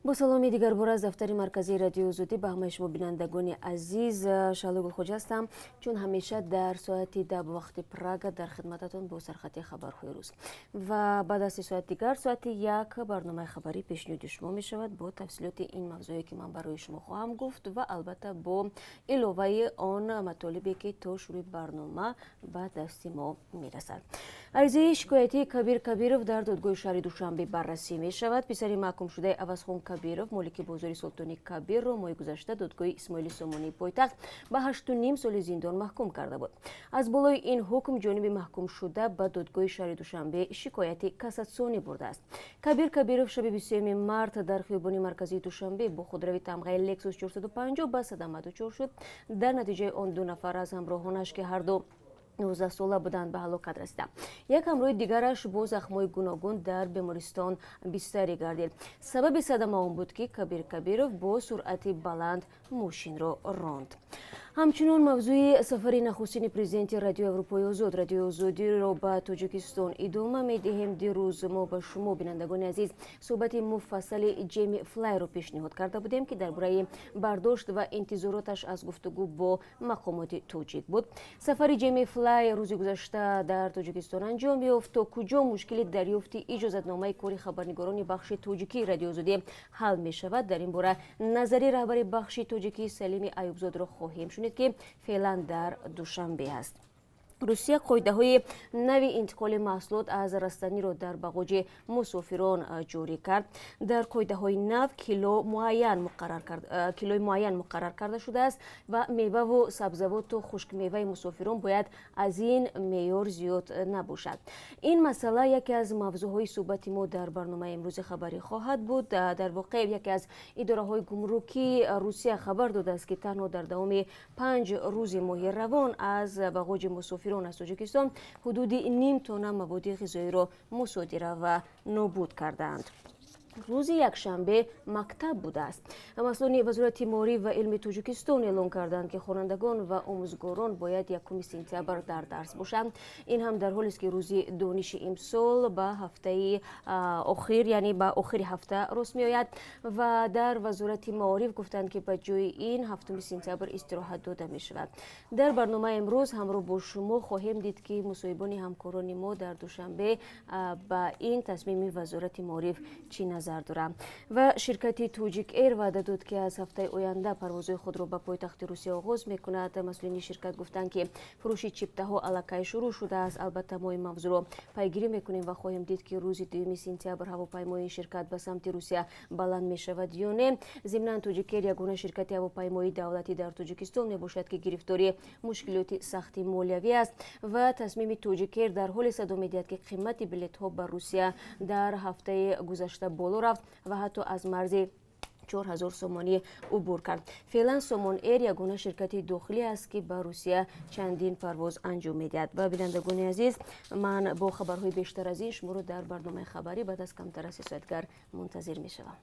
Бо саломи дигарбор аз дафтари марказии Радиои Озодӣ ба ҳамаи шумо, бинандагони азиз. Шаҳло Гулхоҷа ҳастам. Чун ҳамеша дар соати 10 бо вақти Прага дар хидмататон бо сархати хабарҳои рӯз ва баъд аз 3 соат дигар, соати 1, барномаи хабарӣ пешниҳоди шумо мешавад бо тафсилоти ин мавзӯе, ки ман барои шумо хоҳам гуфт, ва албатта бо иловаи он матолибе, ки то шурӯи барнома ба дасти мо мерасад. Аризаи шикоятии Кабир Кабиров дар додгоҳи шаҳри Душанбе баррасӣ мешавад. Писари маҳкумшудаи Авазхон Кабиров, молики бозори Султони Кабирро моҳи гузашта додгоҳи Исмоили Сомонии пойтахт ба 8,5 соли зиндон маҳкум карда буд. Аз болои ин ҳукм ҷониби маҳкумшуда ба додгоҳи шаҳри Душанбе шикояти кассатсионӣ бурдааст. Кабир Кабиров шаби 23 март дар хиёбони марказии Душанбе бо худрави тамғаи Лексус 450 ба садама дучор шуд. Дар натиҷаи он ду нафар аз ҳамроҳонаш, ки ҳарду 19сола буданд, ба ҳалокат расида, як ҳамроҳи дигараш бо захмҳои гуногун дар бемористон бистарӣ гардид. Сабаби садама он буд, ки Кабир Кабиров бо суръати баланд мошинро ронд. Ҳамчунон мавзӯи сафари нахустини президенти Радиои Аврупои Озод, Радиои Озодиро ба Тоҷикистон идома медиҳем. Дирӯз мо ба шумо, бинандагони азиз, суҳбати муфассали Ҷеми Флайро пешниҳод карда будем, ки дар бораи бардошт ва интизороташ аз гуфтугӯ бо мақомоти тоҷик буд. Сафари Ҷеми Флай рӯзи гузашта дар Тоҷикистон анҷом ёфт. То куҷо мушкили дарёфти иҷозатномаи кори хабарнигорони бахши тоҷикии Радиои Озодӣ ҳал мешавад, дар ин бора назари раҳбари бахши тоҷикӣ Салими Аюбзодро хоҳем шунид, ки феълан дар Душанбе аст. Русия қоидаҳои нави интиқоли маҳсулот аз растаниро дар бағоҷи мусофирон ҷорӣ кард. Дар қоидаҳои нав килои муайян муқаррар карда шудааст ва меваву сабзавоту хушкмеваи мусофирон бояд аз ин меъёр зиёд набошад. Ин масъала яке аз мавзӯъҳои суҳбати мо дар барномаи имрӯзи хабарӣ хоҳад буд. Дар воқеъ, яке аз идораҳои гумрукии Русия хабар додааст, ки танҳо дар давоми 5 рӯзи моҳи равон аз бағоҷи мусофирон аз Тоҷикистон ҳудуди ним тонна маводи ғизоиро мусодира ва нобуд кардаанд. Рӯзи якшанбе мактаб будааст. Масъулони Вазорати маориф ва илми Тоҷикистон эълон карданд, ки хонандагон ва омӯзгорон бояд 1 сентябр дар дарс бошанд. Ин ҳам дар ҳолест, ки Рӯзи дониши имсол ба ҳафтаи охир, яъне ба охири ҳафта рост меояд ва дар Вазорати маориф гуфтанд, ки ба ҷои ин 7 сентябр истироҳат дода мешавад. Дар барномаи имрӯз ҳамроҳ бо шумо хоҳем дид, ки мусоҳибони ҳамкорони мо дар Душанбе ба ин тасмими Вазорати маориф чӣ назар доранд. Ва ширкати Тоҷик Эйр ваъда дод, ки аз ҳафтаи оянда парвозҳои худро ба пойтахти Русия оғоз мекунад. Масъулини ширкат гуфтанд, ки фурӯши чиптаҳо аллакай шурӯъ шудааст. Албатта, мо ин мавзӯъро пайгирӣ мекунем ва хоҳем дид, ки рӯзи 2 сентябр ҳавопаймои ин ширкат ба самти Русия баланд мешавад ё не. Зимнан, Тоҷик Эйр ягона ширкати ҳавопаймоии давлатӣ дар Тоҷикистон мебошад, ки гирифтори мушкилоти сахти молиявӣ аст. Ва тасмими Тоҷик Эйр дар ҳоле садо медиҳад, ки қимати билетҳо ба Русия дар ҳафтаи гузашта боло рафт ва ҳатто аз марзи 4000 сомонӣ убур кард. Феълан Сомон Эйр ягона ширкати дохилӣ аст, ки ба Русия чандин парвоз анҷом медиҳад. Ва, бинандагони азиз, ман бо хабарҳои бештар аз ин шуморо дар барномаи хабарӣ баъд аз камтар аз 3 соат дигар мунтазир мешавам.